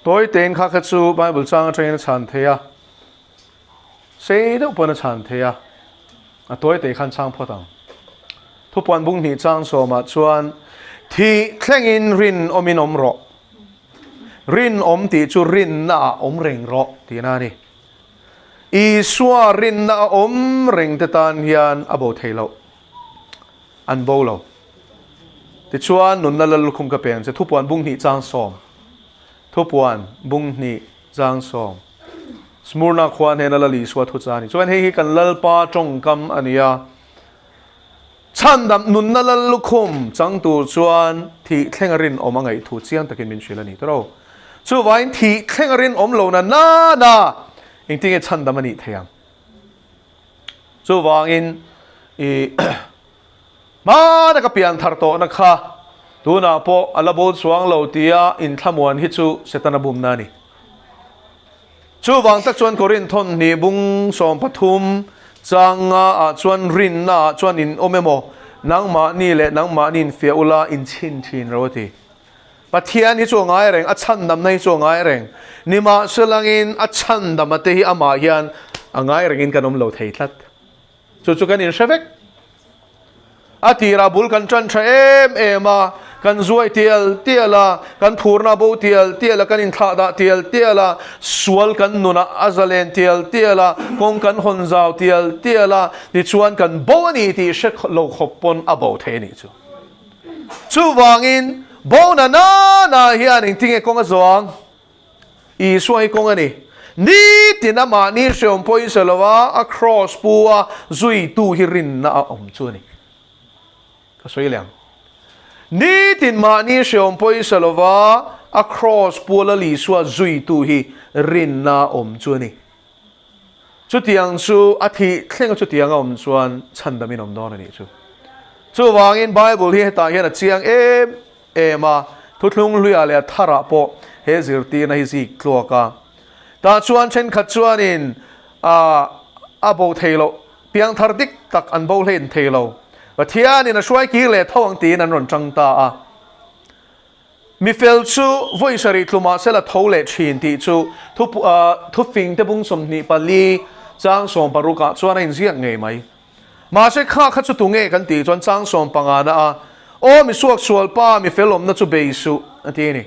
Tawi tein kha kha chu Bible chang atangin a chhan thei a, sei deuh pawn a chhan thei a, a tawi tei khan chhang phawt ang. Thupuan bung hnih chang sawmah chuan thih thlengin rin awmin awm rawh. Rinawm tih chu rinna ah awm reng rawh tihna a ni. Isua rinna a awm reng te tan hian a bo thei loh. An bo lo. Tichuan nunna lal lukhum ka peng che thupuan bung hnih chang sawm. Thupuan bung hnih chang sawm. Smurna khua hnena Lal Isua thu cha a ni. Chuan hei hi kan Lalpa tawngkam a ni a. Chhandam nunna lal lukhum chang tur chuan thih thleng a rinawm a ngaih thu chiang takin min hrilh a ni tawh. Chuvangin thih thleng a rinawm lo na nana engtin nge chhandam a nih thei ang? Chuvangin i hma taka pian thar tawhna kha tunah pawh a la bo chuang lo tia inthlamuan hi chu Setana bumna a ni. Chuvang tak chuan Korinth thawnhnih bung 13 changa ah chuan rinna ah chuan in awm emaw nangmahni leh nangmahni in fiah ula in chhin thin ro a ti. Pathian hi chu a ngai reng, a chhandamna hi chu a ngai reng. Nimahselangin a chhandama te hi amah hian a ngai rengin kan awm lo thei tlat. Chu chu kan inhre vek. A tirah bul kan tan tha em em a, kan zuai tial tial a, kan phurna bo tial tial a, kan inthlah dah tial tial a, sual kan nunah a zalen tial tial a, kawng kan hawn zau tial tial a, tichuan kan bo a ni tih hre lo khawp pawn a bo thei a nih chu. Chuvangin bo na nana hian engtinge kawng a zawng? Isua hi kawng a ni. Nitin amahni hreawm pawhin sa lo a, a kraws pu a zuitu hi rinna a awm chu a ni. Ka sawi leh ang. Nitin mahni hreawm pawhin sa lo va, a kraws pu a Lal Isua zuitu hi rinna a awm chu a ni. Chutiang chu a thih thlenga chutiang a awm chuan chhandamin awm dawn a nih chu. Chuvangin Bible hi hetah hian a chiang em em a, thuthlung hluiah leh a tharah pawh he zirtirna hi zik tluak a. Tah chuan thenkhat chuanin a bo thei loh, piangthar dik tak an bo hlein thei lo. Pathianin a hruai kir leh tho ang tiin an rawn tang ta a. Mi fel chu vawi sarih tlumah sela tho leh thin tih chu thufingte bung 24 chang 16 ah chuan a inziak ngei mai. Mahse kha kha chu tunge kan tih chuan chang 15 na a, Aw mi suak sual pa, mi fel awmna chu bei suh, a ti a ni.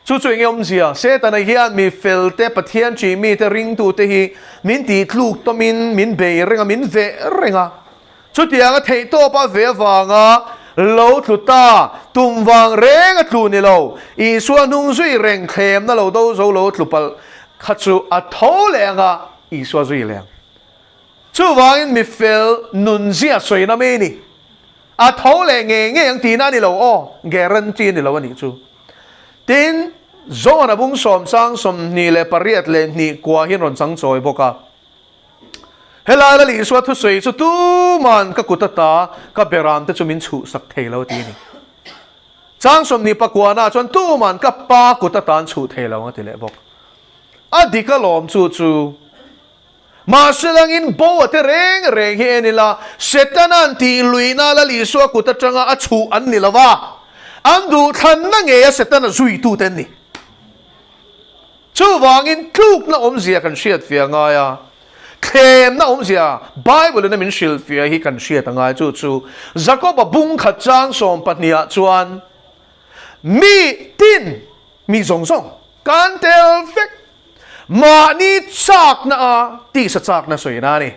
Chu chu enge awmzia? Setana hian mi felte, Pathian ṭih mite, ringtute hi min tih tluk tawmin min bei reng a, min veh reng a. Chutianga theihtawpa ve avanga lo tlu ta, tum vang reng a tlu ni lo, Isua hnung zui reng thlemna lo do zo lo tlu palh kha chu a tho leh ang a, Isua zui leh ang. Chuvangin mi fel nunzia sawina mai a ni. A tho leh ngei ngei ang tihna a ni lo aw, guarantee a ni lo a nih chu. Tin, John-a bung sawm chang 28 leh hnih kua hian rawn chang chawi bawk a. Helai Lal Isua thusawi chu tuman ka kut ata ka beram te chu min chhuhsak thei lo a ti a ni. Chang 20 pakuana chuan tuman ka pa kut ata an chhuh thei lo ang a ti leh bawk. A dik alawm chu chu. Mahse langin bo a te reng reng hi en ila, Setana'n tih luihna Lal Isua kut atanga a chhuh an ni lo va, an duhthlanna ngei a Setana zuitute an ni. Chuvangin tlukna awmzia kan hriatfiah a ngai a, thlemna awmzia Bible-in a min hrilhfiah hi kan hriat a ngai. Chu chu Jakoba bung khat chang 12 ah chuan, Mi tin, mi zawng zawng kan tel vek. Mahni chakna a tisa chakna sawina a ni.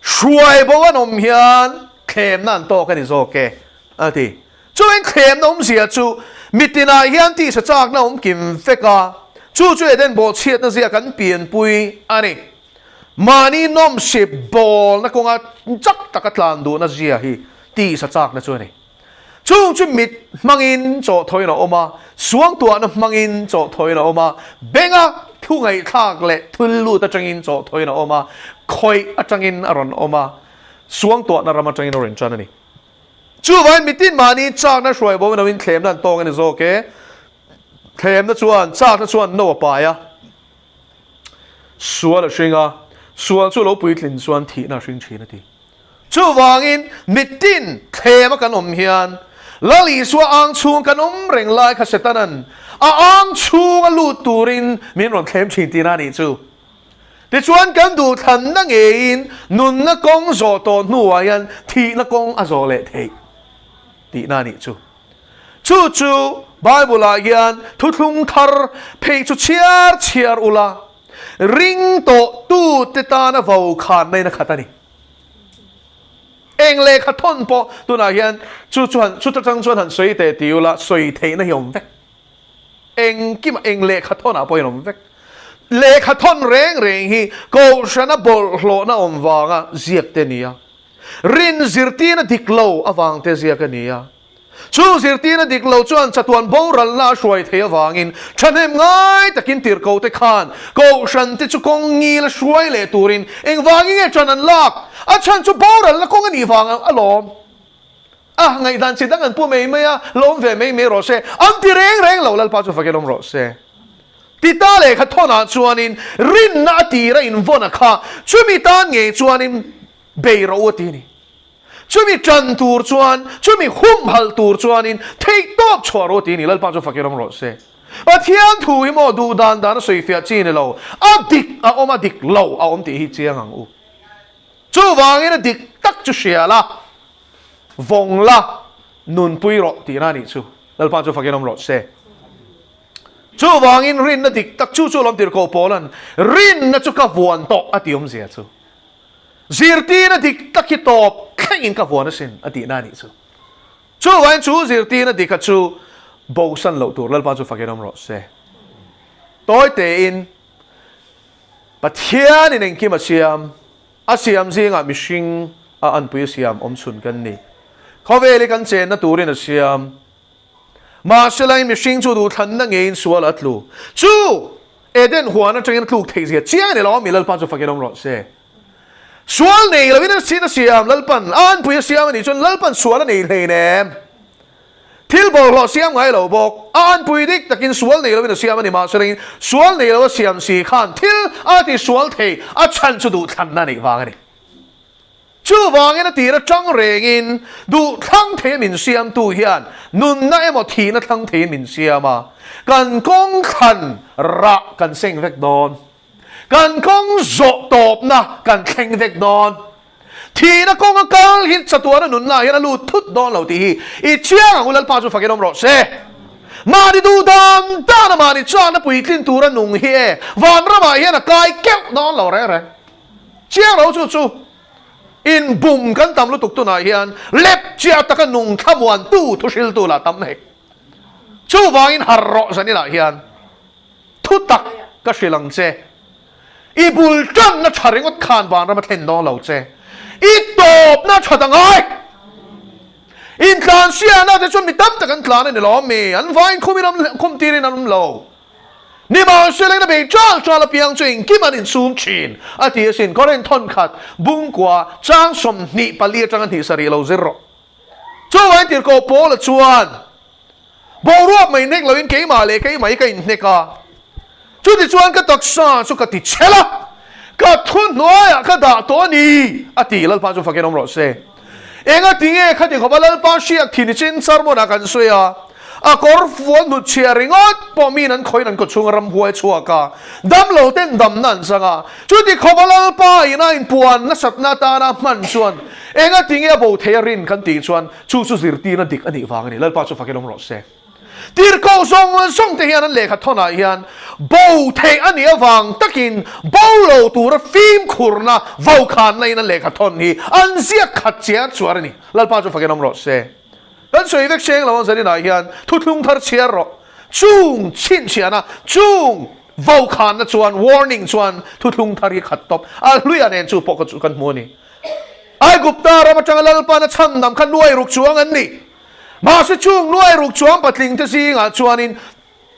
Hruai bo an awm hian thlemna an tawk a ni zawk e, a ti. Chuin thlemna awmzia chu mitinah hian tisa chakna awm kim vek a, chu chu Eden bawhchhiatna zia kan pianpui a ni. Mahni nawmsip bawlna kawnga chak taka tlan duhna zia hi tisa chakna chu a ni. Chung chu mit hmangin chawhthawiin a awm a, suangtuahna hmangin chawhthawiin a awm a, benga thu ngaihthlak leh thil lut atangin chawhthawiin a awm a, khawih atangin a rawn awm a, suangtuahna ram atangin a rawn tan a ni. Chuvangin mitin mahni chakna hruai bo loin thlemna an tawng a ni zawk e. Thlemna chuan chakna chuan no a pai a, sual a hring a, sual chu lo puitlin chuan thihna a hring thin a ti. Chuvangin mitin thlema kan awm hian Lal Isua ang chhung kan awm reng lai kha Setanan A ang chhunga lut turin min rawn thlem thin tihna a nih chu. Tichuan kan duhthlanna ngeiin nunna kawng zawh tawh hnuah hian thihna kawng a zawh leh theih tihna a nih chu. Chu chu Bible-ah hian thuthlung thar phei chu chhiar chhiar ula, ring tawh tute tana vokhanna in a khat a ni. Eng lehkha thawn pawh tunah hian chu chuan chuta tang chuan han sawi teh ti ula sawi theihna hi awm vek. Engkimah eng lehkha thawnah pawhin awm vek. Lehkha thawn reng reng hi Kohhrana bawlhhlawhna awm vanga ziak te a ni a. Rin zirtirna dik lo avang te ziak a ni a. Chu zirtirna dik lo chuan chatuan boralna a hruai thei avangin thahnem ngai takin tirhkoh te khan Kohhran te chu kawng ngil a hruai leh turin engvangin nge ṭan an lak? A chhan chu boralna kawng a nih vang alawm. A ngaihdan chi dang an pu mai mai a, lawm ve mai mai rawh se. An ti reng reng lo, Lalpa chu fakin awm rawh se. Tita lehkha thawnah chuanin rinna a tira invawn a kha, chumi tan ngei chuanin bei rawh u a ti a ni. Chumi tan tur chuan, chumi humhalh tur chuanin theihtawp chhuah rawh ti a ni, Lalpa chu fakin awm rawh se. Pathian thu hi maw duh dan dan a sawifiah chi ni lo, a dik a awm a dik lo a awm tih hi chiang ang u. Chuvangin a dik tak chu hria la, vawng la, nunpui rawh tihna a nih chu. Lalpa chu fakin awm rawh se. Chuvangin rinna dik tak chu chu lawm tirhkoh Paula'n rinna chu ka vuan tawh a ti awmzia chu. Zirtirna dik tak hi tawp thlengin ka vuan asin a tihna a nih chu. Chuvangin chu zirtirna dika chu bosan loh tur Lalpa chu fakin awm rawh se. Tawi tein Pathianin engkim a siam, a siam zingah mihring a anpui a siam awm chhun kan ni. Khawvel hi kan chenna turin a siam. Mahselain mihring chu duhthlanna ngeiin sual a tlu. Chu Eden huan atangin a tluk theih zia chiang a ni lo, mi Lalpa chu fakin awm rawh se. Sual nei loin a sin a siam, Lalpan a anpui a siam a nih chuan Lalpan sual a nei hlein em? Thil bawlhhlawh siam ngai lo bawk, a anpui dik takin sual nei loin a siam a ni, mahselain sual nei lo a siam si khan thil a ti sual thei, a chhan chu duhthlanna a neih vang a ni. Chuvangin a tir atang rengin duh thlang thei a min siamtu hian nunna emaw thihna thlang thei min siam a, kan kawng thlan rah kan seng vek dawn. Kan kawng zawh tawpna kan thleng vek dawn. Thihna kawnga kal hi chatuana nunna ah hian a lut thut dawn lo tih hi i chiang ang u Lalpa chu fakin awm rawh se. Mahni duh dan dana mahni chakna puitlin tura nung hi e vanramah hian a kai keuh dawn lo reng reng. Chiang lo chu chu in bum kan tam lutuk tunah hian lep chiah taka nung thlamuantu thu hriltu lah tam hek. Chuvangin har rawh zaninah hian thu tak ka hrilh ang che. I bul tanna tha ringawt khan vanram a thlen dawn lo che. I tawpna tha ta ngai. Intlansiahna te chuan mi tam tak an tlan a ni lo ami? An vain khumin an khum tirin an awm lo. Nimahsela in a bei ṭal ṭal apiang chu engkim an insum ṭhin, a ti asin. Korin thawnkhat bungkua chang 24 aṭanga hnih sarih lo zir rawh. Chuvangin tirhkoh Paula chuan, Boruak mai hnek loin keimah leh keimah hi ka inhnek a, chutichuan ka taksa chu ka ti chhel a, ka thuhnuaiah ka dah tawh a ni, a ti. Lalpa chu fakin awm rawh se. Engati nge khati khawpa Lalpa hriak thin i chin sermon-ah kan sawi a, a kawr fual hnutchhiah ringawt pawh miin an khawiin an kawchhung a ramhuai chhuak a, damlo ten damna an chang a, chuti khawpa Lalpa in a inpuan nasatna atana hman chuan engati nge a bo thei a rin kan tih chuan chu chu zirtirna dik a nih vang a ni. Lalpa chu fakin awm rawh se. Tirhkoh zawng zawng te hian an lehkha thawnah hian bo theih a nih avang takin bo lo tura fimkhurna vokhanna in an lehkha thawn hi an ziak khat chiar chuar a ni. Lalpa chu fakin awm rawh se. Kan sawi vek seng lo ang zaninah hian thuthlung thar chhiar rawh. Chung chhinchhiahna, chung vokhanna chuan, warning chuan thuthlung thar hi khat tawp. A hluiah nen chu pawh kan hmu a ni. Aigupta ram atanga Lalpana chhandam kha nuai ruk chuang an ni. Mahse chung nuai ruk chuang patling te zingah chuanin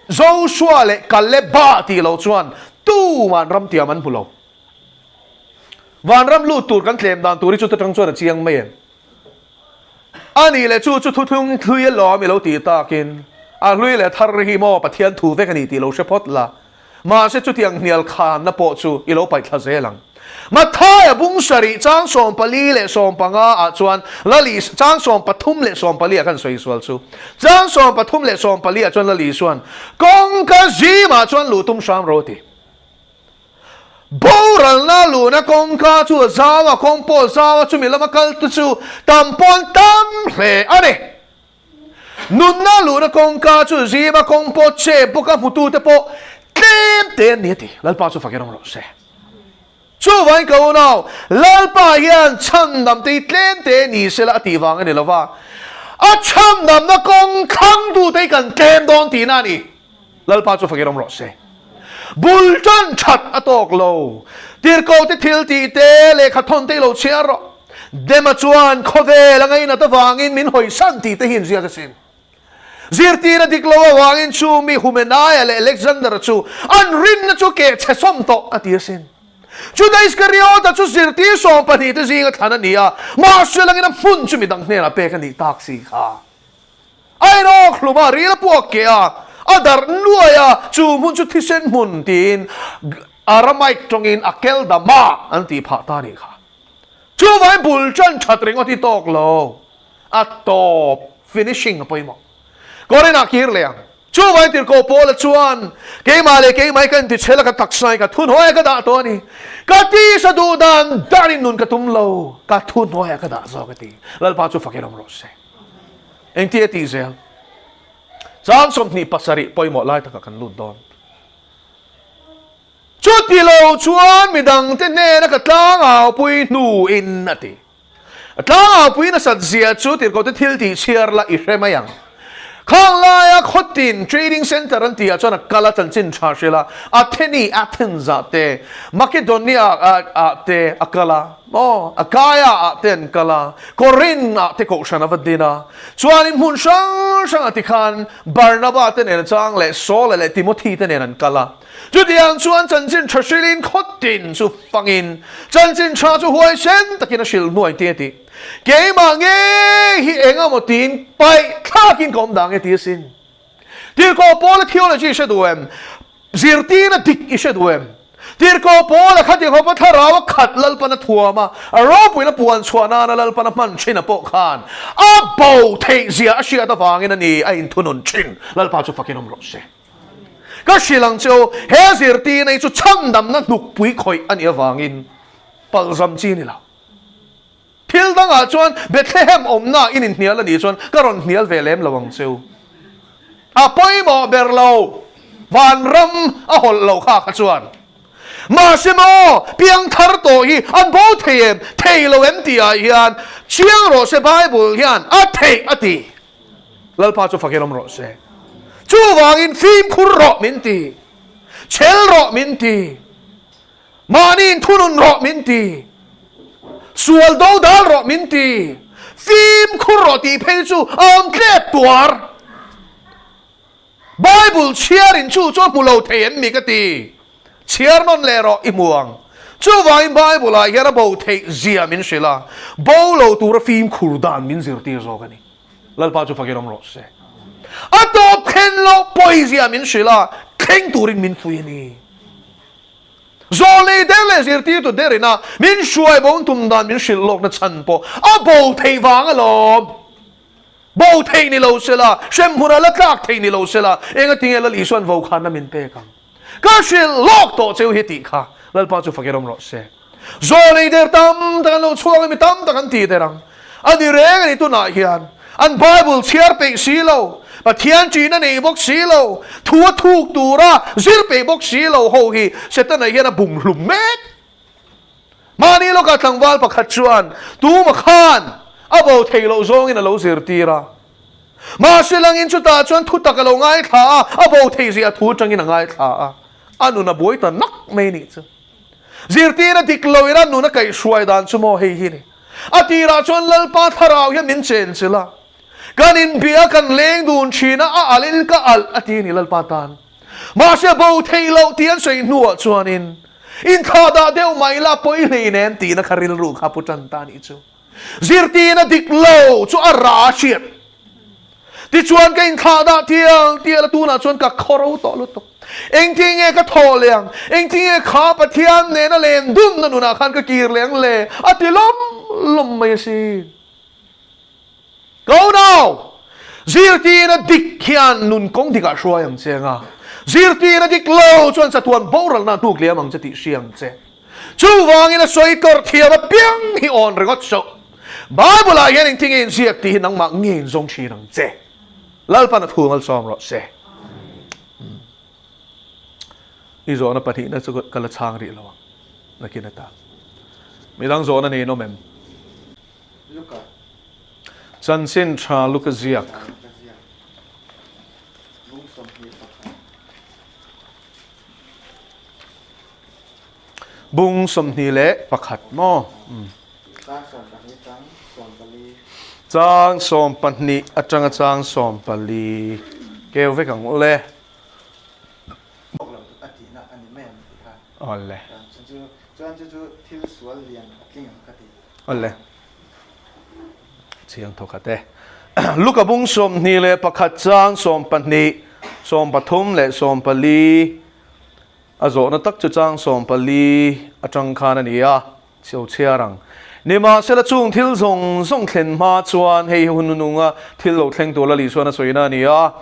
Joshua leh Kaleba tih loh chuan tuman ram tiam an hmu lo. Vanram lut tur kan tlem dan tur hi chuta tang chuan a chiang mai em? A nih leh chu chu thuthlung hlui alawm i lo tih takin a hlui leh thar hi maw Pathian thu vek a ni tih lo hre phawt la. Mahse chutiang hnial khanna pawh chu i lo paih thla zel ang. Mathaia bung sarih chang 14 leh 15 ah chuan Lali chang 13 leh 14 ah khan sawi sual chu. Chang 13 leh 14 ah chuan Lali chuan kawngka zimah chuan luh tum hram ro a ti. Boralna luhna kawngka chu a zau a, kawng pawh a zau a, chumi lama kal te chu tam pawh an tam hle a ni. Nunna luhna kawngka chu zima kawng pawh chep bawk a hmutute pawh tlem te an ni a ti. Lalpa chu fakin awm rawh se. Chuvangin ka unau, Lalpa hian chhandam te hi tlem te ni sela a tih vang a ni lova, a chhandamna kawng thlangtute hi kan tlem dawn tihna a ni. Lalpa chu fakin awm rawh se. Bul tan that a tawk lo. Tirhkoh te thil tih te, lehkha thawn te i lo chhiar rawh. Dema chuan khawvel a ngainat avangin min hawisan tih te hi inziak asin. Zirtir a dik lo avangin chu mi Humenaia leh Alexander-a chu an rinna chu keh chhe sawm tawh a ti asin. Juda Iskariota chu zirtir 12 te zinga thlan a ni a, mahse langin a hmun chu midang hnenah pek a nih tak si kha. A inawk hlum a, ril a puak keh a, a darh nuai a, chu hmun chu thisen hmun tiin Aramaic tawngin Akeldama an tih phah ta a nih kha. Chuvangin bul tan that ringawt hi tawk lo, a tawp, finishing, a pawimawh. Korinah kir leh ang. Chuvangin tirhkoh Paula chuan, Keimah leh keimah hi ka intichhel a, ka taksa hi ka thuhnuaiah ka dah tawh a ni. Ka tisa duh dan danin nun ka tum lo, ka thuhnuaiah ka dah zawk a ti. Lalpa chu fakin awm rawh se. Engti a tih zel? Chang 27 pawimawh lai takah kan lut dawn. Chuti lo chuan midangte hnena ka tlangaupui hnuin a ti. A tlangaupui nasat zia chu tirhkohte thil tih chhiar la i hre mai ang. Khang laia khawtin trading centre an tihah chuan a kal a chanchin tha hrilh a, Atheni, Athens, ah te, Makedonia ah te a kal a, aw, Achaia ah te an kal a, Korinth ah te kohhran a va din a. Chuanin hmun hrang hrangah tikhan Barnaba te nen a chang leh Saula leh Timothy te nen an kal a. Chutiang chuan chanchin tha hrilhin khawtin chu fangin chanchin tha chu huaisen takin a hrilh hnuai te a ti. Keimah ngei hi eng emaw tiin paih thlakin ka awm dah nge ti asin. Tirhkoh Paula theology i hre duh em? Zirtirna dik i hre duh em? Tirhkoh Paula khati khawpa thlarau a khat Lalpan a thuam a, a ropuina puan chhuah nana Lalpan a hman thin a pawh khan a bo theih zia a hriat avangin a ni a inthunun thin. Lalpa chu fakin awm rawh se. Ka hrilh ang che u, he zirtirna hi chu chhandamna hnukpui khawih a nih avangin palzam chi a ni lo. Thil dangah chuan Bethlehem awmna in inhnial a nih chuan ka rawn hnial ve lem lo ang che u. A pawimawh ber lo, vanram a hawlh lo kha kha chuan. Mahse maw, piangthar tawh hi an bo thei em, thei lo em tihah hian chiang rawh se Bible hian a theih a ti. Lalpa chu fakin awm rawh se. Chuvangin fimkhur rawh min ti, chhel rawh min ti. Mahni inthunun rawh min ti, sual do dal rawh min ti, fimkhur rawh tih phei chu a awm tlep tuar. Bible chhiarin chu chu a hmu lo thei em mi ka ti. Chhiar nawn leh rawh i hmu ang. Chuvangin Bible-ah hian a bo theih zia min hrilh a, bo lo tura fimkhur dan min zirtir zawk a ni. Lalpa chu fakin awm rawh se. A tawp thlen loh pawizia min hrilh a, thleng turin min fui a ni. Zawlnei der leh zirtirtu derina min hruai bo tum dan min hrilh lawkna chhan pawh a bo theih vang alawm. Bo theih ni lo sela, hremhmun a la tlak theih ni lo sela, engatinge Lal Isuan vokhanna min pek ang? Ka hrilh lawk tawh cheu hi tih kha Lalpa chu fakin awm rawh se. Zawlnei der tam tak an lo chhuak a, mi tam tak an ti der ang. A ni reng a ni tunah hian an Bible chhiar peih si lo, Pathian ṭihna nei bawk si lo, thu a thuk tura zir peih bawk si lo ho hi Setana hian a bum hlum mek. Mahni lawkah tlangval pakhat chuan tuma khan a bo thei loh zawngin a lo zirtir a. Mahse langin chutah chuan thu tak a lo ngaithla a, a bo thei zia thu atangin a ngaithla a, a nun a buai ta nak mai nih chu. Zirtirna dik lo ila nun a kaihhruai dan chu maw hei hi ni. A tirah chuan Lalpa thlarau hian min chenchilh a, kan inbia kan leng dun thin a, a alh in ka alh a ti a ni Lalpa tan. Mahse bo theih loh tih an sawi hnuah chuanin inthlah dah deuh mah ila pawi hleinem tihna kha rilru kha pu tan ta nih chu. Zirtirna dik lo chu a rah a hriat. Tichuan ka inthlah dah tial tial a tunah chuan ka khawro tawh lutuk. Engtin nge ka thawh leh ang? Engtin nge kha Pathian nena len dunna nunah khan ka kir leh ang le? A ti lawm lawm mai asin. Ko nau! Zirtirna dik hian nun kawng dikah hruai ang che anga, zirtirna dik lo chuan chatuan boralna hnuk liam ang che tih hria ang che. Chuvangin a sawi tlawrh thiam apiang hi awn ringawt suh. Bible-ah hian engtin nge inziak tih hi nangmah nge inzawng thin ang che. Lalpan a thu malsawm rawh se. I zawhna pahnihna chu ka la chhang rih lo ang nakin ata. Midang zawhna nei in awm em? Luka. Chanchin tha Luka ziak. Bung 21 maw? Chang 12 atanga chang 14 keu vek ang ule. Awle. Awle. Chiang thawkhat e. Luka bung 21 chang 12, 13 leh 14 A zawhna tak chu chang 14 atang khan a ni a, chho chhiar ang. Nimahsela chung thil zawng zawng thlen hma chuan hei hi hun nununga thil lo thleng tur la Lisuan a sawina a ni a.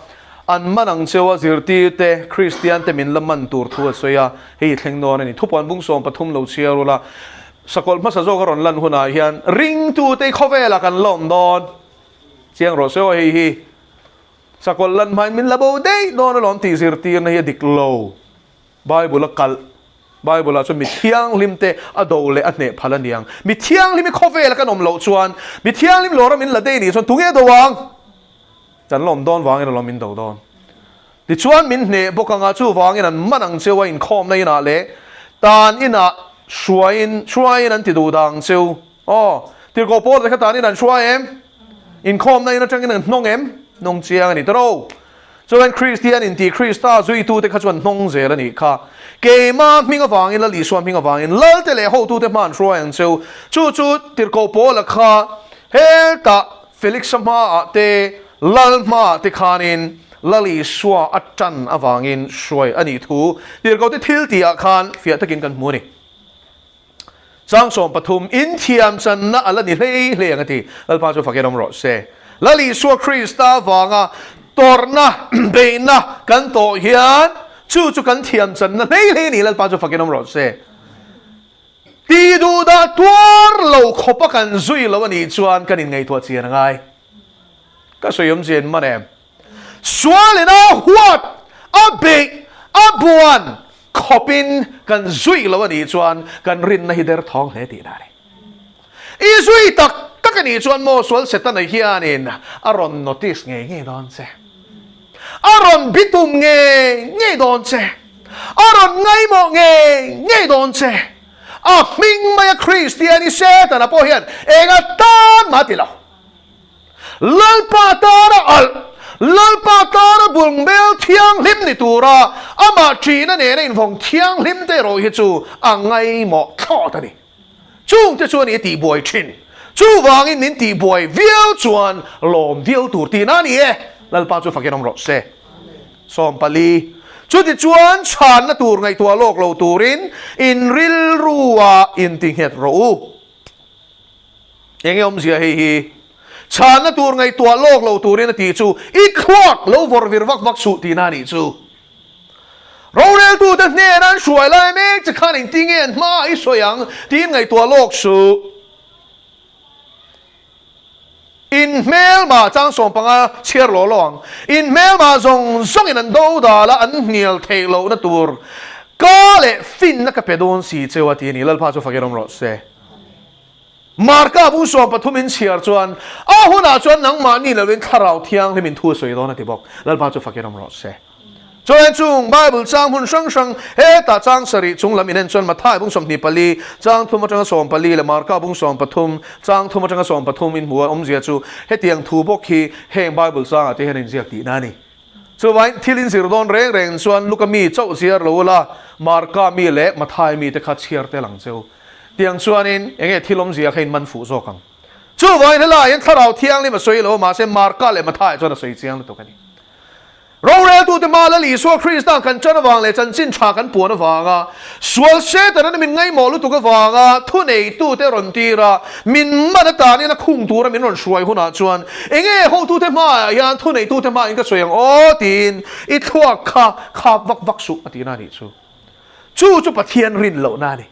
An man ang cheu a zirtir te, Kristian te min la man tur thu a sawi a, hei hi thleng dawn a ni. Thupuan bung 13 lo chhiar ula, sakawlh hmasa zawk a rawn lan hunah hian ringtute khawvelah kan la awm dawn. Chiang rawh se aw hei hi. Sakawlh lan hmain min la bo daih dawn alawm tih zirtirna hi a dik lo. Bible a kalh. Bible ah chuan mi thianghlim te a do leh a hneh phal a niang. Mi thianghlim hi khawvel a kan awm loh chuan mi thianghlim lawra min la daih nih chuan tunge do ang? Kan la awm dawn vangin alawm min do dawn. Tichuan min hneh bawk anga chuvangin an man ang cheu a inkhawmna inah leh tan inah hruaiin hruaiin an ti duh dang cheu. Aw, tirhkoh pawl te kha tanin an hruai em? Inkhawmna in atangin an hnawng em? Hnawng chiang a ni tawh. Chuan Kristian inti Krista zuitute kha chuan hnawng zel a nih kha. Keima hming avangin, Lal Isua hming avangin Lalte leh hotute hma an hruai ang cheu. Chu chu tirhkoh pawla kha heltah Felix-a hmaah te, Lal hmaah te khanin Lal Isua a tan avangin hruai a nih thu tirhkohte thil tihah khan fiah takin kan hmu a ni. Chang 13, Inthiam channa a la ni hlei hlei ang a ti. Lalpa chu fakin awm rawh se. Lal Isua Krista avanga tawrhna, beihna kan tawh hian chu chu kan thiam channa hlei hlei a ni. Lalpa chu fakin awm rawh se. Ti duh dah tuar lo khawpa kan zui lo a nih chuan kan inngaihtuah chian a ngai. Ka sawi awmzia in man em? Sualin a huat, a beih, a buan khawpin kan zui lo a nih chuan kan rinna hi derthawng hle tihna a ni. I zui tak tak a nih chuan maw sual Setana hianin a rawn notice ngei ngei dawn che. A rawn bitum ngei ngei dawn che. A rawn ngaimawh ngei ngei dawn che. A hming maia Kristian i Setana pawh hian enga tan mah a ti lo. Lalpa tana alh, Lalpa tana bungbel thianghlim ni tura amah ṭihna nena invawng thianghlim te erawh hi chu a ngaimawh thlawt a ni. Chungte chuan i tihbuai ṭhin. Chuvangin min tihbuai viau chuan lawm viau tur tihna a ni e. Lalpa chu fakin awm rawh se. 14. Chutichuan chhanna tur ngaihtuah lawk lo turin in rilru-ah intinghet rawh u. Enge awmzia hei hi? Chhanna tur ngaihtuah lawk lo turin a tih chu i thluak lo vawrh vir vak vak suh tihna a nih chu. Roreltute hnena an hruai lai mek che khan engti nge an hmaah i sawi ang tiin ngaihtuah lawk suh. In hmelma chang 15 chhiar law law ang. In hmelma zawng zawngin an do dal a, an hnial theih lohna tur ka leh finna ka pe dawn si cheu a ti a ni. Lalpa chu fakin awm rawh se. Marka bung 13 in chhiar chuan a hunah chuan nangmahni lovin Thlarau Thianghlim in thu a sawi dawn a ti bawk. Lalpa chu fakin awm rawh se. Chuan chung Bible chang hmun hrang hrang hetah chang sarih chung lam inen chuan Mathai bung 24 chang thum atanga 14 leh Marka bung 13 chang thum atanga 13 in hmu a awmzia chu hetiang thu bawk hi heng Bible changah te hian a inziak tihna a ni. Chuvain thil in zir dawn reng reng chuan Luka mi chauh ziar lo ula, Marka mi leh Mathai mi te kha chhiar tel ang cheu. Tiang chuanin enge thil awmzia kha in man fuh zawk ang. Chuvain helaiah hian Thlarau Thianghlim a sawi lo a, mahse Marka leh Mathai chuan a sawi chiang lutuk a ni. Roreltute hmaa Lal Isua Krista kan ṭan avang leh chanchin ṭha kan puan avanga sual Satan-a min ngaihmawh lutuk avanga thuneitute rawn tir a, min man atanin a khung tura min rawn hruai hunah chuan enge hotute hmaah hian thuneitute hmain ka sawi ang aw tiin i thluak kha khap vak vak suh a tihna a nih chu. Chu chu Pathian rin lohna a ni.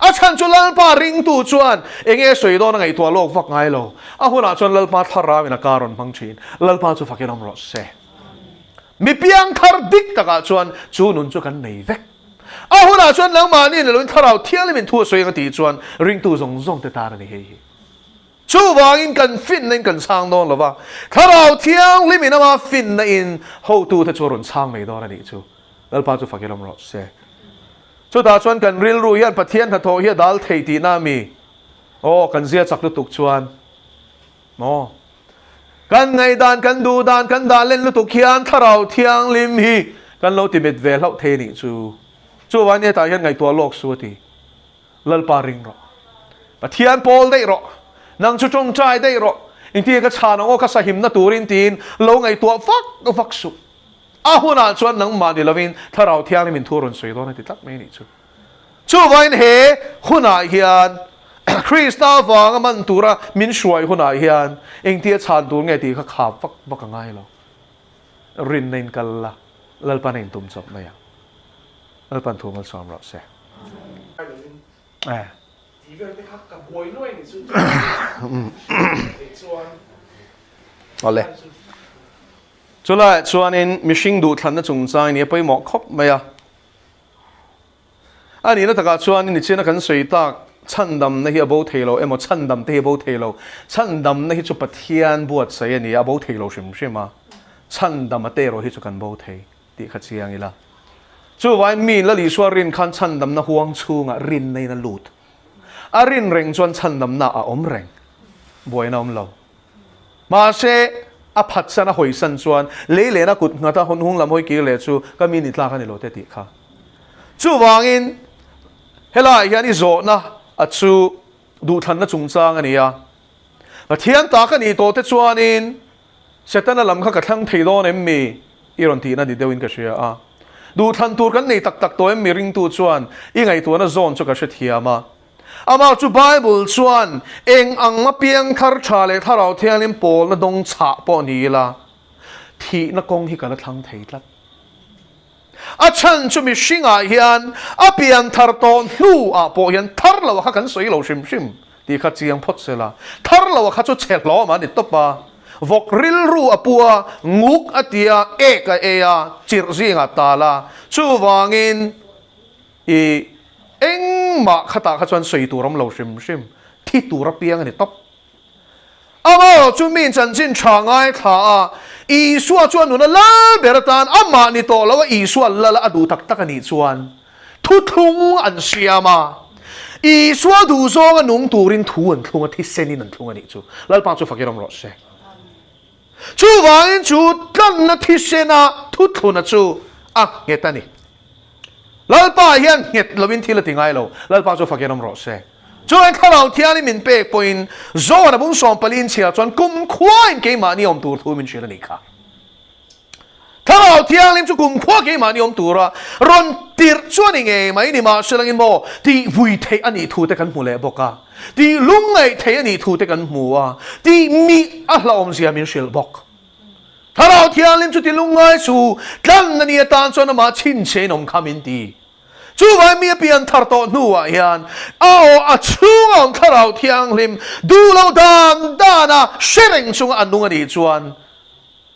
A chhan chu Lalpa ringtu chuan enge sawi dawn a ngaihtuah lawk vak ngai lo. A hunah chuan Lalpa thlarauin a kar rawn hmang thin. Lalpa chu fakin awm rawh se. Mi piangthar dik takah chuan chu nun chu kan nei vek. A hunah chuan nangmahni ni loin thlarau thianghlimin thu a sawi ang a tih chuan ringtu zawng zawng te tan a ni hei hi. Chuvangin kan finna in kan chhang dawn lo va, thlarau thianghlimin ama finna in hotute chu a rawn chhang mai dawn a nih chu. Lalpa chu fakin awm rawh se. Chutah chuan kan rilru hian Pathian hnathawh hi a dal thei tihna a mi? Aw, kan zia chak lutuk chuan maw? Kan ngaihdan, kan duhdan, kan dah len lutuk hian Thlarau Thianghlim hi kan lo ti met ve hlauh thei a nih chu. Chuvangin hetah hian ngaihtuah lawk su a ti. Lalpa ring rawh. Pathian pawl daih rawh. Nang chu tawngtai daih rawh. Engtin ka chhan ang aw ka sahimna turin tiin lo ngaihtuah vak vak suh. A hunah chuan nangmah ni lovin Thlarau Thianghlim in thu rawn sawi dawn a ti tlat mai a nih chu. Chuvain he hunah hian Krista avanga man tura min hruai hunah hian engtia chhan tur nge tih kha khap vak vak a ngai lo. Rinna in kal la, Lalpan a intum chawp mai ang. Lalpan thu malsawm rawh se. Tih vel te kha ka buai nuai ni chu chuan. Awle. Chulaiah chuanin mihring duhthlanna chungchang nia pawimawh khawp mai a. A nihna takah chuan nichina kan sawi tak chhandamna hi a bo thei lo emaw chhandam te hi a bo thei lo. Chhandamna hi chu Pathian buatsaih a ni a, a bo thei lo hrim hrim a. Chhandama te erawh hi chu kan bo thei tih kha chiang ila. Chuvangin mi Lal Isua rin khan chhandamna huang chhungah rinna in a lut. A rin reng chuan chhandamna a awm reng. Buaina a awm lo. Mahse, a phatsan a hawisan chuan lei lehna kut nghata hawn hung lam hawi kir leh chu ka mi ni tlak a ni lo te tih kha. Chuvangin, helaiah hian i zawhna a chu duhthlanna chungchang a ni a. Pathian ta ka nih tawh te chuanin Setana lam kha ka thlang thei dawn em mi? I rawn tihna ni deuhin ka hria a. Duhthlan tur kan nei tak tak tawh em mi ringtu chuan i ngaihtuahna zawn chu ka hrethiam a. Amah chu Bible chuan eng ang apiang thar tha leh Thlarau Thianghlim pawlna dawng chhah pawh ni ila, thihna kawng hi ka la thlang thei tlat. A chhan chu mihringah hian a pian thar tawh hnuah pawh hian thar lo a kha kan sawi lo hrim hrim tih kha chiang phawt se la. Thar lo a kha chu chhe hlawm a ni tawp a, vawk rilru a pu a, nguk a ti a, ek a ei a, chirh zingah tal a, chuvangin I engmah khatah kha chuan sawi tur awm lo hrim hrim, thi tur apiang a ni tawp. Amaherawh chu miin chanchin tha ngaithla a, Isua chuan nuna lal ber atan amah ni tawh lo a Isua lal a duh tak tak a nih chuan thuthlung an siam a, Isua duhzawng a nung turin thu an thlung a, thisenin an thlung a nih chu. Lalpa chu fakir awm rawh se. Chuvangin chu tlanna thisena thuthluna chu a nghet a ni. Lalpa hian nghet lovin thil a ti ngai lo. Lalpa chu fakin awm rawh se. Chuan Thlarau Thiangin min pek pawhin John a bung sawmpali in chhiar chuan kumkhuain keimahni awm tur thu min hrilh a nih kha. Thlarau Thianghlim chu kumkhua keimahni awm tura rawn tirh chu a ni ngei mai ni mahselangin maw tih vui theih a nih thu te kan hmu leh bawk a, tih lungngaih theih a nih thu te kan hmu a, tih mih a hlauhawmzia min hrilh bawk. Thlarau Thianghlim chu ti lungngai su, tlan a ni atan chuan amah chhinchhiain awm kha min ti. Chuvai mi a pian thar tawh hnuah hian a aw a chhunga awm Thlarau Thianghlim duh lo dan dana hre reng chunga a nung a nih chuan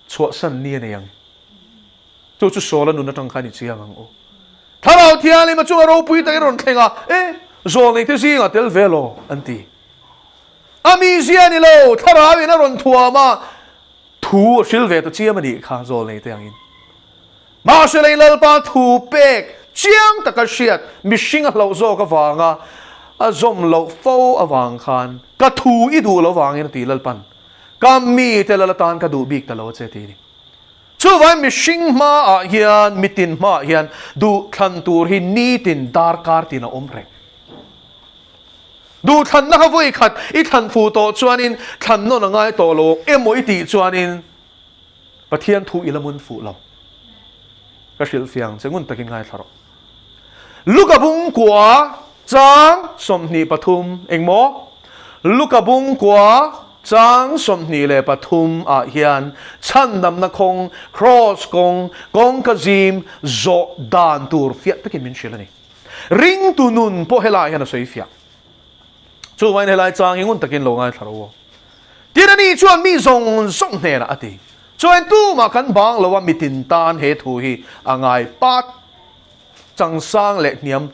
chhuahsan ni a nei ang. Chu chu Saul-a nun atang khan i chiang ang u. Thlarau Thianghlim a chunga ropui takin rawn thleng a, E, zawlneite zingah tel ve law, an ti. A mizia ni lo, Thlarauin a rawn thuam a, thu a hril ve ta chiam a nih kha zawlneite angin. Mahse lei Lalpa thu pek chiang taka hriat mihring a hlauh zawk avanga a zawm loh fo avang khan ka thu i duh lo vangin a ti Lalpan ka mite lal atan ka duh bik ta lo a che ti a ni. Chuvangin mihring hmaah hian mitin hmaah hian duhthlan tur hi nitin darkar tin a awm reng. Duhthlanna kha vawi khat i thlan fu tawh chuanin thlan nawn a ngai tawh lo emaw i tih chuanin. Pathian thu i la mun fuh lo. Ka hrilh fiang che ngun takin ngaithla rawh. Luka bungkua chang 23 engmaw? Luka bungkua chang 23 ah hian chhandamna khawng, kraws kawng, kawngka zim zawh dan tur fiah takin min hrilh a ni. Ringtu nun pawh helaiah hian a sawi fiah. Chuvangin helai chang hi ngun takin lo ngaithla rawh u. Tin ani chuan mi zawng zawng hnenah a ti. Chuan tumah kan bang lo a mitin tan he thu hi a ngai pat, changsang leh hniam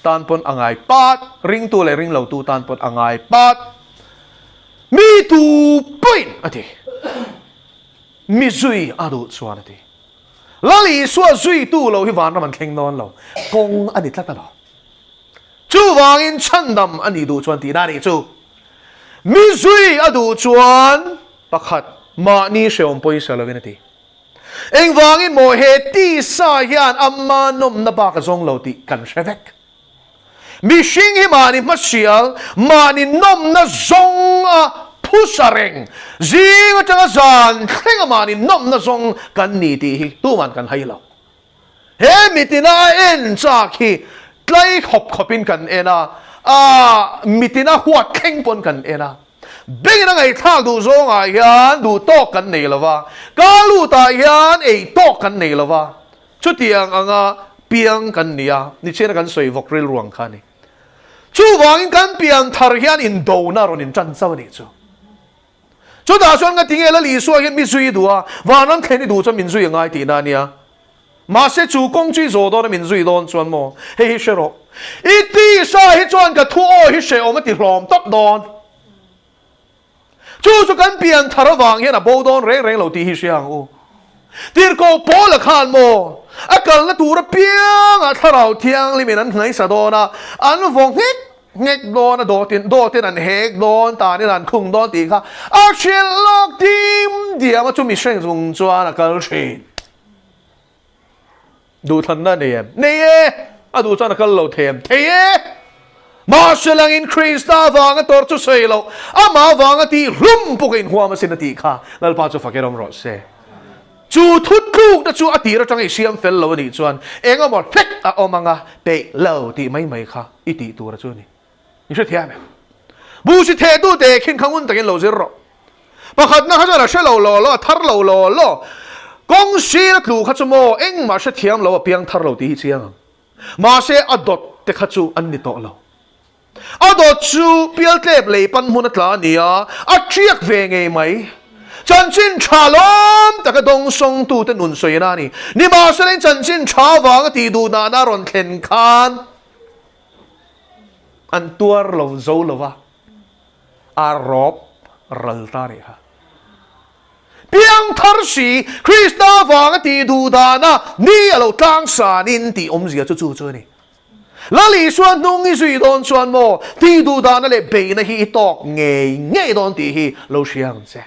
tan pawn a ngai pat, ringtu leh ringlotu tan pawn a ngai pat. Mi tu pawhin a ti. Mi zui a duh chuan a ti. Lal Isua zuitu lo hi vanram an thleng dawn lo. Kawng a ni tlat alawm. Chuvangin chhandam a nih duh chuan tihna a nih chu. Mi zui a duh chuan pakhat mahni hreawm pawisa lovin a ti. Engvangin maw he tisa hian ama nawmna bak a zawng lo tih kan hre vek. Mihring hi mahni hmasial, mahni nawmna zawng a phusa reng, zing atanga zan thlenga mahni nawmna zawng kan ni tih hi tuman kan hai lo. He mitina a en chak hi tlai khawp khawpin kan en a, a mitina huat thleng pawn kan en a. Bengin a ngaihthlak duh zawngah hian duh tawk kan nei lo va, ka lutah hian ei tawk kan nei lo va. Chutiang anga piang kan ni a, nichina kan sawi vawk rilru ang kha a ni. Chuvangin kan pian thar hian indona rawn intan chauh a nih chu. Chutah chuan ka ti nge Lal Isua hian mi zui i duh a, vanram thlen i duh chuan min zui a ngai tihna a nia. Mahse chu kawng chu i zawh dawn a min zui dawn chuan maw? Hei hi hre rawh. I tisa hi chuan ka thu aw hi hrehawm a ti hlawm tawp dawn. Chu chu kan pian thar avang hian a bo dawn reng reng lo tih hi hria ang u. Tirhkoh Paula khan maw a kalna tur apiangah Thlarau Thianghlimin an hnaisa dawn a, an vaw nghek Nghek dawn a dawtin dawtin an hek dawn tanin an khung dawn tih kha a hrilh lawk dim diam a chumi hreng chung chuan a kal thin. Duhthlanna a nei em? Nei e! A duh chuan a kal lo thei em? Thei e! Mahse langin Krista avanga tawrh chu sawi loh, amah avanga tih hlum pawh ka inhuam asin a tih kha Lalpa chu fak erawm rawh se. Chu thutlukna chu a tir atanga i siam fel lo a nih chuan eng emaw hlek a awm anga peih lo tih mai mai kha i tih tur a chu a ni. I hrethiam em? Buhsi thehtu te khin kha ngun takin lo zir rawh. Pakhatna kha chuan a hre lo law law, a thar lo law law. Kawng sir a tlu kha chu maw engmah hrethiam lo a piang thar lo tih hi chiang ang. Mahse a dawt te kha chu an ni tawh lo. A dawt chu pialtlep lei pan hmun a tla a ni a, a ṭiak ve ngei mai. Chanchin ṭha lawm taka dawngsawngtute nun sawina a ni. Nimahselain chanchin ṭha avanga tih duh nana rawn thlen khan an tuar lo zo lo va, a rawp ral ta nih kha. Piangthar si, Krista avanga tih duh dana ni a lo tlangsanin tih awmzia chu chu chu a ni. Lal Isua hnung i zui dawn chuan maw tih duh dahna leh beihna hi i tawk ngei ngei dawn tih hi lo hria ang che.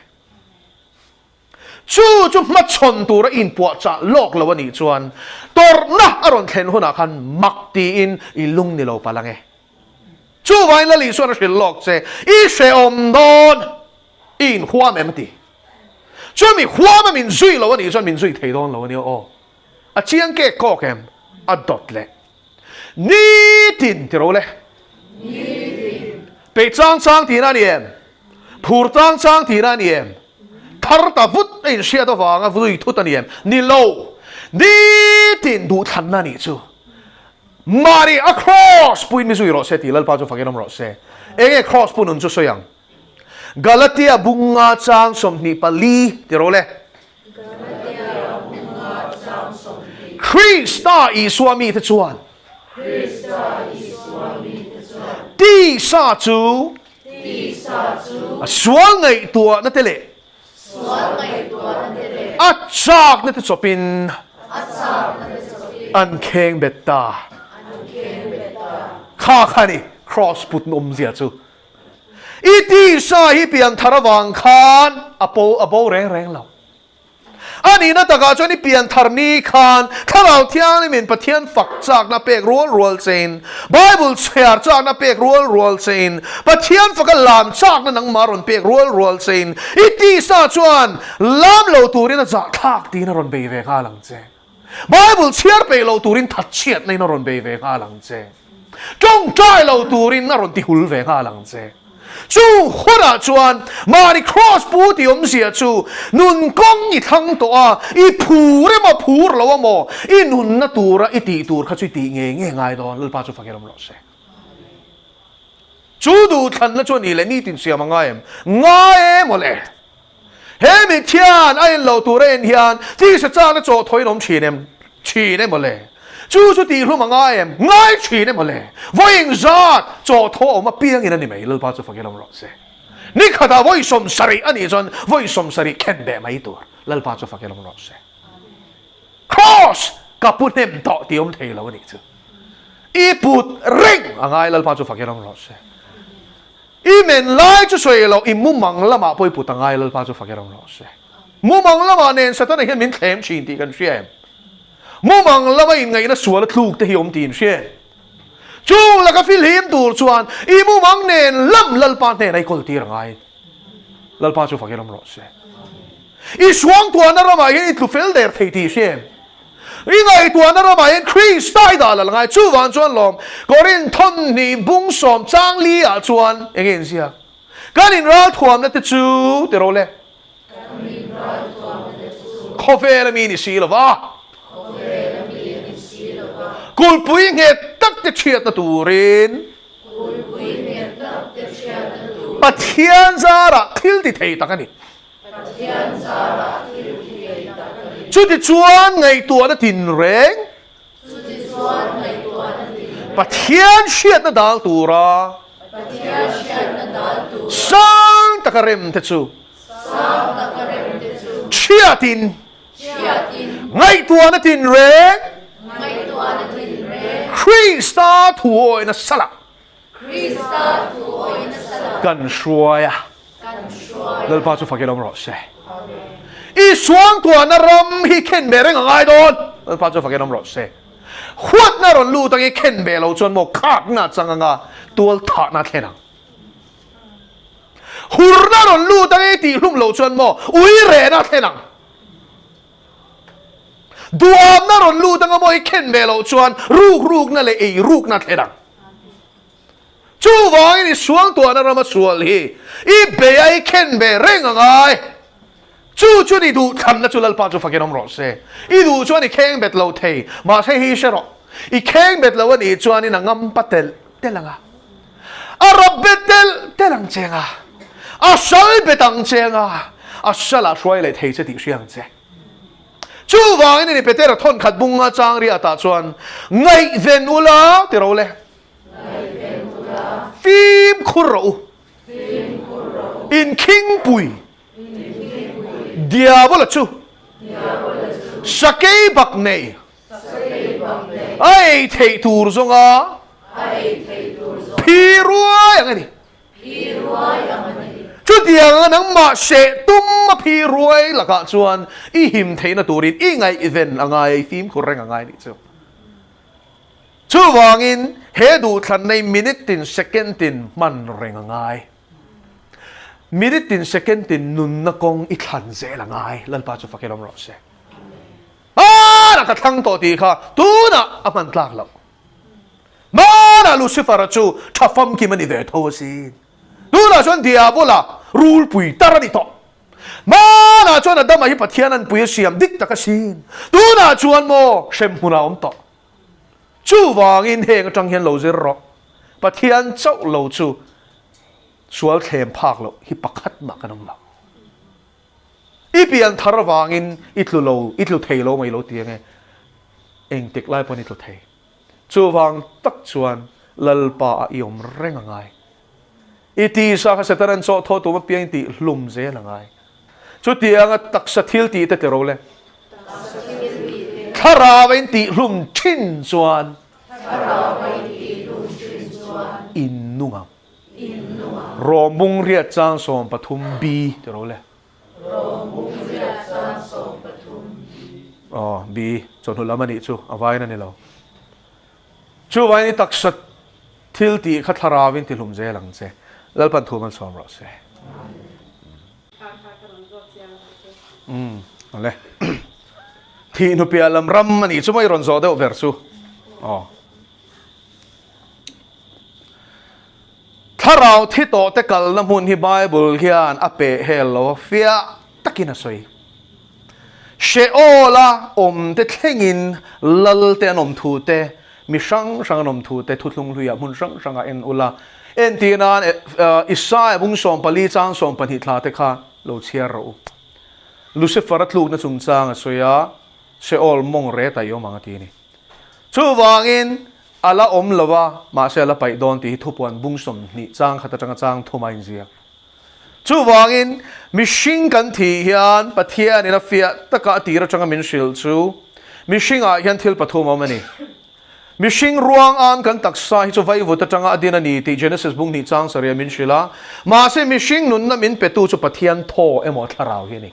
Chu chu hmachhawn tura inpuahchah lawk lo a nih chuan tawrhna a rawn thlen hunah khan mak tiin i lung ni lo palh ang e. Chuvangin Lal Isuan a hrilh lawk che, i hrehawm dawn, i inhuam em a ti. Chumi huama min zui lo a nih chuan min zui thei dawn lo a nia aw. A chiang kek kawk em? A dawt leh. Nitin ti ro le. Nitin. Peih chang chang tihna a ni em? Phur chang chang tihna a ni em? Thar ta vut a inhriat avanga vui thut a ni em? Ni lo. Nitin duhthlanna a nih chu. Mahni a kraws puin mi zui rawh se tih Lalpa chu fakin awm rawh se. Enge kraws pu nun chu sawi ang? Galatia bunga chang 24 ti ro le. Krista Isua mite chuan tisa chu a sual ngaihtuahna te leh a chakna te chawpin an kheng bet ta. Kha kha ni Kraws putna awmzia chu. I tisa hi pianthar avang khan a po a bo reng reng lo. A nihna takah chuan i pian thar ni khan Thlarau Thianghlimin Pathian fak chakna pek rual rual chein, Bible chhiar chakna pek rual rual chein, Pathian faka lam chakna nangmah rawn pek rual rual chein, i tisa chuan lam lo turin a zahthlak tiin a rawn bei ve nghal ang che. Bible chhiar peih lo turin thatchhiatna in a rawn bei ve nghal ang che. Tawngtai lo turin a rawn tihul ve nghal ang che. Chung hunah chuan mahni Kraws pu tih awmzia chu nun kawng i thlang tawh a, i phur emaw phur lo emaw i nunna tura i tih tur kha chu i tih ngei ngei ngai dawn. Lalpa chu fakir awm rawh se. Chu duhthlanna chu a nih leh nitin siam a ngai em? Ngai em aw le. He mithian a en loh tur a en hian tisa chakna chaw thawiin awm thin em? Thin em aw le. Chu chu tihhlum a ngai em? Ngai thin em aw le. Vawiin zat chaw thaw a awm apiangin a ni mai, Lalpa chu fakin awm rawh se. Ni khatah vawi 70 a nih chuan vawi 70 khen beh mai tur, Lalpa chu fakin awm rawh se. Kraws ka pu hnem tawh tih awm thei lo a nih chu. I put reng a ngai, Lalpa chu fakin awm rawh se. I men lai chu sawi loh, i mumang lamah pawh i put a ngai, Lalpa chu fak i ram rawh se. Mumang lamah nen Satana hian min thlem thin tih kan hria em? Mumang lama inngaihna sual a tluk te hi awm tih in hria em? Chung laka filhim tur chuan i mumang nen lam Lalpa hnenah i kawl tir a ngai. Lalpa chu fak i ram rawh se. I suangtuahna ramah hian i tlu fel der thei tih i hria em? I ngaihtuahna ramah hian Krista i dah lal ngai. Chuvang chuan lawm Korinthon hnih bung sawm chang li ah chuan eng nge inziak? Kan inralthuamna te chu ti ro le. Khawvel a mi ni si lova. Kulhpui nghet tak te chhiatna turin. Pathian zarah thil ti thei tak a ni. Chutichuan ngaihtuahna tinreng Pathian hriatna dal tura sang taka rem te chu chhiatin ngaihtuahna tinreng Krista thuawihna salah kan hruai a. Lalpa chu fakin awm rawh se. I suangtuahna ram hi khen ve reng a ngai dawn. Lalpa chu fakin awm rawh se. Huatna rawn lut ang i khen ve lo chuan maw khakna chang anga tual thahna thlen ang. Hurna rawn lut ang i tihhlum lo chuan maw ui rehna thlen ang. Duamna rawn lut anga maw i khen ve loh chuan ruk rukna leh ei rukna thlen ang. Chuvangin i sualtuahna rama sual hi i bei a i khen ve reng a ngai. Chu chuan i duhthlanna chu Lalpa chu fakin awm rawh se. I duh chuan i kheng bet lo thei, mahse hi hre rawh. I kheng bet lo a nih chuanin a ngampa telh telh ang a, a rap bet telh telh ang che ang a, a sal bet ang che ang a, a salah hruai leh thei che tih hria ang che. Chuvangin i ni Petera thawnkhat bunga chang riatah chuan ngaihven ula ti ro le. Fimkhur rawh u. Inkhingpui Diabola chu sakei bak nei a ei theih tur zawnga phi ruai ang a ni. Chutianga nangmah hreh tum a phi ruai lakah chuan i him theihna turin i ngaihven a ngai a, i fimkhur reng a ngai a nih chu. Chuvangin, he duhthlanna hi minute tin second tin hman reng a ngai. Minute tin second tin nunna kawng i thlan zel a ngai. Lalpa chu fakin awm rawh se. Hmanah ka thlang tawh tih kha tunah a hman tlak loh. Hmanah Lucifer-a chu tha famkim a ni ve tho asin. Tunah chuan Diabola rulpui tar a ni tawh. Hmanah chuan Adama hi Pathian anpui a siam dik tak asin. Tunah chuan maw hremhmun a awm tawh. Chuvangin heng atang hian lo zir rawh. Pathian chauh lo chu sual thlem phak loh hi pakhat mah kan awm lo. I pian thar avangin i tlu lo, i tlu thei lo mai lo ti ange. Engtik lai pawn i tlu thei. Chuvang tak chuan Lalpa ah i awm reng a ngai. I tisa kha Satan an chawh thaw tum apiang i tih hlum zel a ngai. Chutianga taksa thil tih te tiro le. Thlarau a in tih hlum thin chuan in nung ang. Rawmbung riat chang 13 B tiro le. Aw, B, chawhnu lam a nih chu, a vain a ni lo. Chuvain i taksa thil tih kha thlarauin ti hlum zel ang che. Lalpan thu malsawm rawh se. Umm, awle. Thih hnu piah lam ram a nih chu maw i rawn zawh deuh ber chu. Aw. Thlarau thi tawh te kalna hmun hi Bible hian a peh hel lo a, fiah takin a sawi. Sheol-a awm te thlengin lal te an awm thu te, mi hrang hrang an awm thu te thuthlung hluiah hmun hrang hrangah en ula. Entir nan Isaiah bung 14 chang 12 thla te kha lo chhiar rawh u. Lucifer-a tlukna chungchang a sawi a, Sheol mawng ret a i awm ang a ti a ni. Chuvangin a la awm lo a, mahse a la paih dawn tih hi thupuan bung 20 chang khat atanga chang thum a inziak. Chuvangin mihring kan thih hian Pathianin a fiah taka a tir atanga min hrilh chu mihringah hian thil pathum a awm a ni. Mihring ruang an kan taksa hi chu vaivut atanga a din a ni tih Genesis bung hnih chang sarih a min hrilh a, mahse mihring nunna min petu chu Pathian thaw emaw thlarau hi a ni.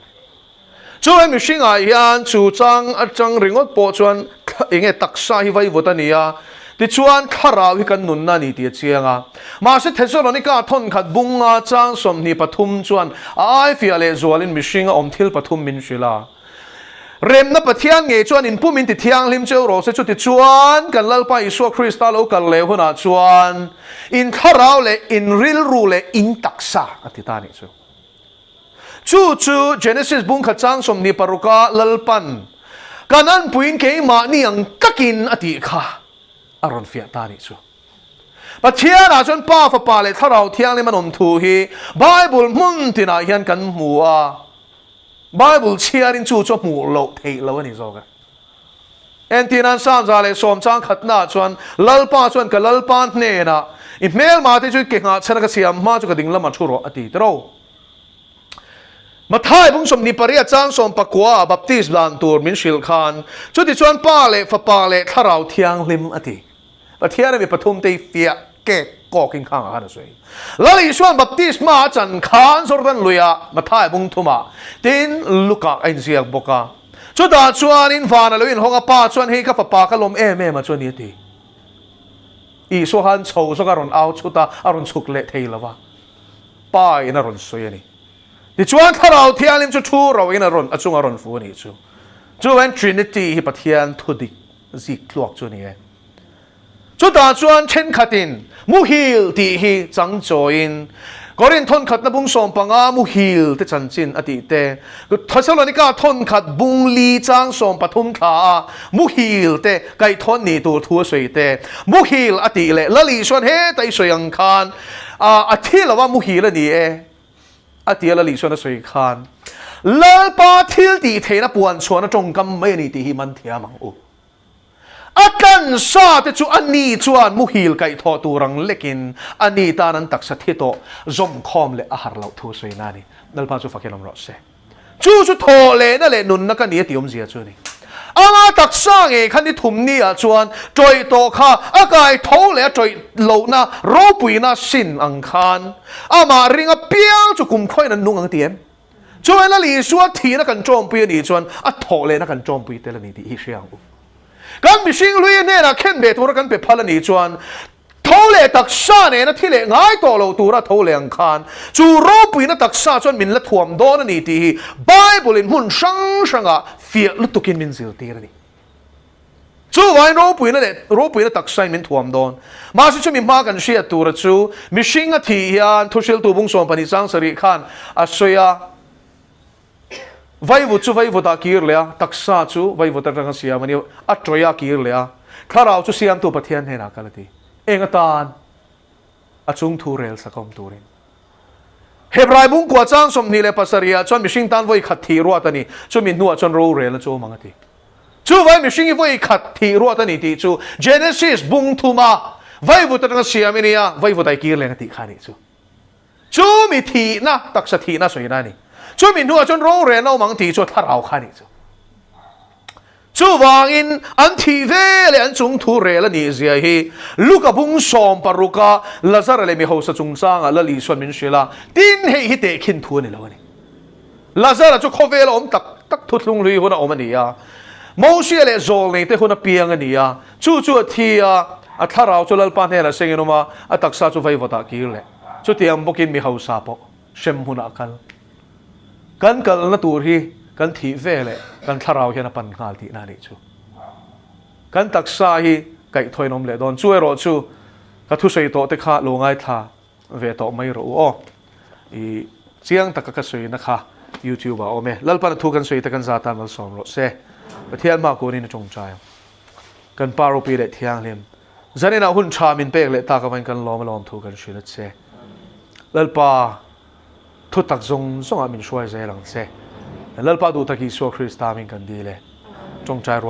Chuai mihringah hian chu chang atang ringawt pawh chuan enge taksa hi vaivut a ni a, tichuan thlarau hi kan nunna a ni tih a chiang a. Mahse Thesalonika thawnkhat bunga chang 23 chuan a aifiah leh zualin mihringa awm thil pathum min hrilh a. Remna Pathian ngei chuan in pum in ti thianghlim cheu rawh se, chutichuan kan Lalpa Isua Krista lo kal leh hunah chuan in thlarau leh in rilru leh in taksa a ti ta a nih chu. Chu chu Genesis bungkhat chang 26 a Lalpan kan anpuiin keimahni ang takin a tih kha a rawn fiah ta a nih chu. Pathianah chuan Pa, Fapa leh Thlarau Thianghlim an awm thu hi Bible hmun tinah hian kan hmu a, Bible chhiarin chu chu a hmuh loh theih loh a ni zawk e. Entirnan 110 chang khatnaah chuan Lalpa chuan ka Lalpa hnenah i hmelma te chu i ke nghah chhan a ka siam hma chu ka ding lamah thu rawh a ti tiro. Mathai bung 28 chang 19 ah Baptist dan tur min hrilh khan chutichuan Pa leh Fapa leh Thlarau Thianghlim a ti. Pathian a mi pathum te hi fiah kek kawk in khang ah khan a sawi. Lal Isuan baptisma a chan khan Jordan luiah Mathai bung thumah tin Luka a inziak bawk a. Chutah chuanin van a lo inhawng a, Pa chuan hei ka fapa ka lawm em em a chu a ni a ti. Isua khan chho zawk a rawn au chhut a, a rawn chhuk leh thei lo va. Pa in a rawn sawi a ni. Tichuan Thlarau Thianghlim chu thu ro in a rawn a chunga rawn fu a nih chu. Chuan Trinity hi Pathian thudik zik tluak chu a ni e. Chutah chuan thenkhatin muhil tih hi chang chawiin Korinth thawnkhatna bung 15 muhil te chanchin a tih te, Thesalonika thawnkhat bung li chang 13 thla a muhil te kaihthawnh nih tur thu a sawi te, muhil a tih leh Lal Isuan heta i sawi ang khan a thi lo a muhil a ni e a tia Lal Isuan a sawi khan Lalpa thil tih theihna puan chhuahna tawngkam mai a ni tih hi man thiam ang u. A tlansa te chu a ni chuan muhil kaihthawh tur ang lekin a ni tan an taksa thi tawh zawmkhawm leh a har loh thu sawi na a ni. Lalpa chu fakin awm rawh se. Chu chu thawh lehna leh nunna ka ni a tih awmzia chu a ni. Anga taksa ngei kha ni thum ni ah chuan tawih tawh kha a kai tho leh a tawih lohna ropuina sin ang khan amah ring apiang chu kumkhawiin an nung ang ti em? Chuan Lal Isua thihna kan tawmpui a nih chuan a thawh lehna kan tawmpui tel a ni tih hi hria ang u. Kan mihring hlui hnenah khen ve tura kan pe phal a nih chuan tho leh taksa nena thi leh ngai tawh lo tura tho leh ang khan chu ropuina taksa chuan min la thuam dawn a ni tih hi Bible in hmun hrang hrangah fiah lutukin min zirtir a ni. Chuvain ropuina leh ropuina taksain min thuam dawn. Mahse chumi hma kan hriat tura chu mihring a thih hian thuhriltu bung 12 chang sarih khan a sawi a, Vaivut chu vaivutah kir leh a, taksa chu vaivut atanga siam a ni, a tawih a kir leh a, thlarau chu siamtu Pathian hnenah kal a ti. Eng atan? A chung thu rel sak awm turin. Hebrai bungkua chang 27 ah chuan mihring tan vawi khat thih ruat a ni, chumi hnuah chuan rorel a chu awm ang a ti. Chuvai mihring hi vawi khat thih ruat a ni tih chu Genesis bung thuma vaivut atanga siam i nia, vaivut ai kir leng a tih kha a nih chu. Chumi thihna, taksa thihna sawina a ni. Chumi hnuah chuan rorel a awm ang tih chu a thlarau kha a nih chu. Chuvangin an thih ve leh an chung thu rel a nih zia hi Luka bung 16 a Lazara leh mi hausa chungchangah Lal Isuan min hrilh a, tin hei hi tehkhin thu a ni lo a ni. Lazara chu khawvela awm tak tak thuthlung hlui huna awm a ni a. Mosia leh zawlneite hun apiang a ni a, chu chu a thi a, a thlarau chu Lalpa hnenah sengin awm a, a taksa chu vaivawtah kir leh. Chutiang bawkin mi hausa pawh hrem hunah a kal. Kan kalna tur hi kan thih ve leh kan thlarau hian a pan nghal tihna a nih chu. Kan taksa hi kaihthawin awm leh dawn. Chu erawh chu ka thusawi tawh te kha lo ngaithla ve tawh mai rawh u aw. I chiang taka ka sawina kha YouTube ah a awm e. Lalpan a thu kan sawi te kan za tan malsawm rawh se. Pathian hma kunin a tawngtai ang. Kan Pa ropui leh thianghlim, zaninah hun tha min pek leh tak avangin kan lawm a lawm thu kan hrilh a che. Lalpa thu tak zawng zawngah min hruai zel ang che. Lalpa duh tak Isua Krista min kan dil e. Tawngtai rual.